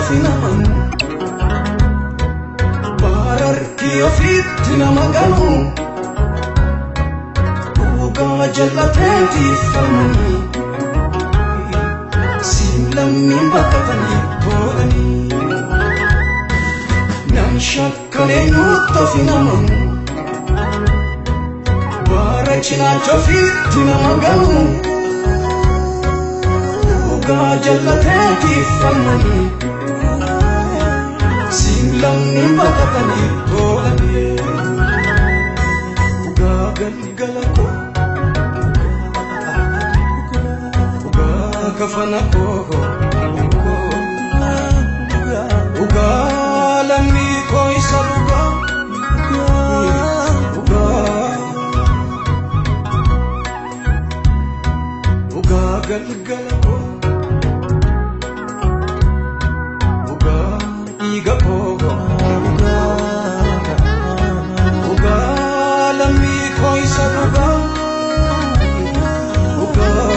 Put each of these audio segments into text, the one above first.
of hinamanu. Baararkii ofiitti nama ganu. Dhugaa jallateetiif falmanii. Siin lammiin baqatanii toolanii. Nam shakkan eenyutti of hinamanu. Baara cinaacha ofiitti nama ganu. Dhugaa jallateetiif falmanii. Siin lammiin baqatanii toolanii. Dhugaa galgala koo. Dhugaa kafana koo. Dhugaa lammii koo isa dhugaa. Dhugaa. Dhugaa galgala koo. Dhugaa dhiiga koo. Dhugaa lammii koo isa dhugaa. Dhugaa.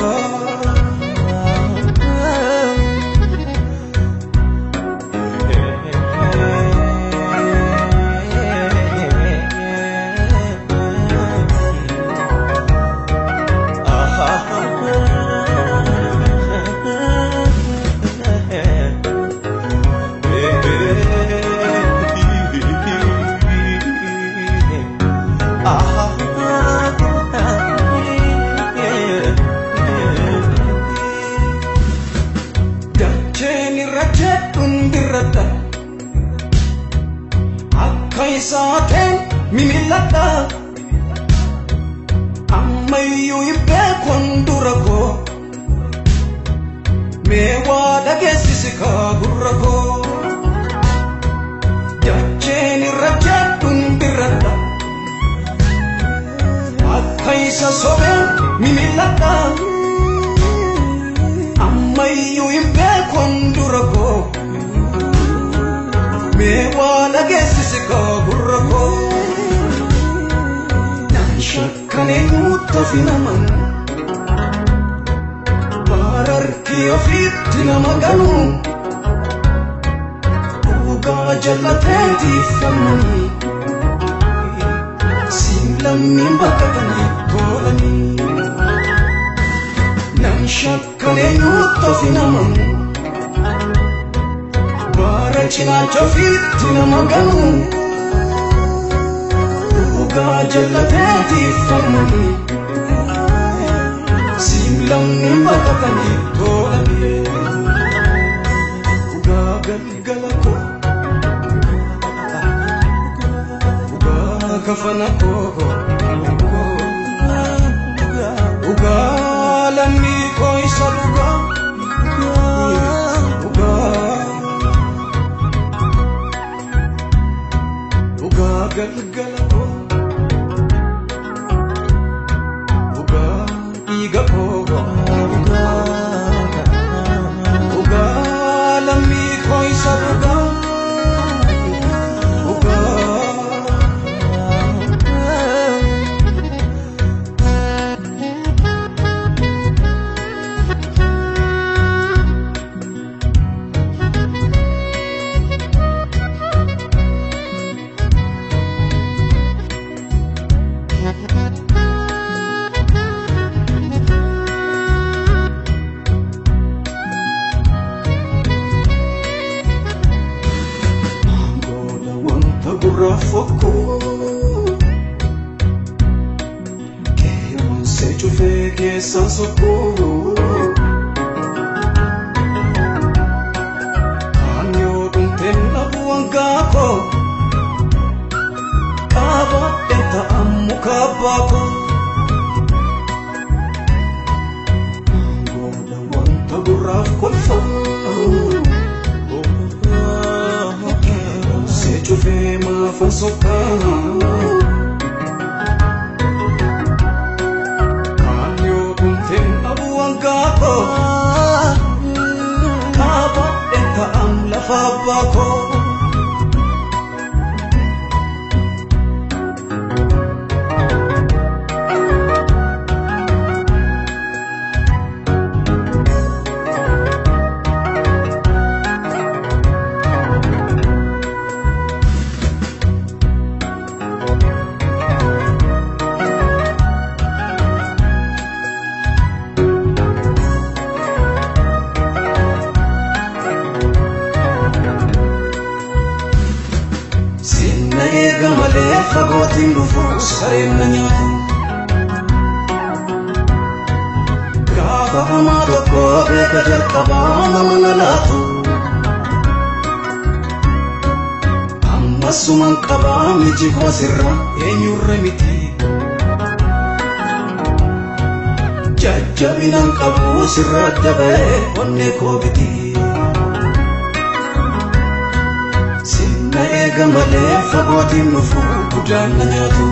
Dacheen irra jedhuun dirradha. Akka isaateen mimilladha. Ammayyuu hin beekon dura koo. Mee waa dhageessisi kaa gurra koo. Dacheen irra jedhuun dirradha. Akka isa sobeen mimilladha. Ammayyuu hin beekon dura koo. Mee waa dhageessisi kaa gurra koo. Nan shakkan eenyutti of hinamanu. Baararkii ofiitti nama ganu. Dhugaa jallateetiif falmanii. Siin lammiin baqatanii toolanii. Nan shakkan eenyutti of hinamanu. Baara cinaacha ofiitti nama ganu. Dhugaa jallateetiif falmanii. Siin lammiin baqatanii toolanii. Dhugaa galgala koo. Dhugaa kafana koo. Dhugaa lammii koo isa dhugaa. Dhugaa. Dhugaa galgala koo. Dhugaa dhiiga koo. Dhugaa lammii koo isa dhugaa. Dhugaa. Gooda wanta gurraaf fokkuu. Qeewwansee cufee keessaan sokkuu. Kaan yoo dhumteen dhabu hangaa koo. Qaabadheen ta'an muka abbaa koo. Gooda wanta gurraaf kolfamu. Qeewwansee cufee maafan sokkaa. Kaan yoo dhumteen dhabu hangaa koo. Qaabadheen ta'an lafa abbaa koo. Fagootiin dhufu sareen na nyaatu. Gaafa hamaa tokko beeka jalqabaa nama na laatu. Ammasuma qabaa miji koo sirra eenyurra miti. Jajjabinaan qabu sirra adda ba'ee onnee koo biti. Sinna eega malee fagootiin dhufu guddaan na nyaatu.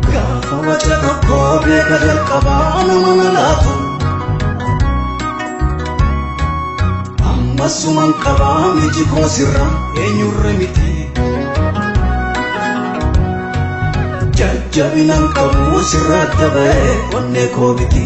Gaafa waca tokko beeka jalqabaa nama na laatu. Ammasuma qabaa miji koo sirra eenyurra miti. Jajjabinaan qabu sirra adda ba'ee onnee koo biti.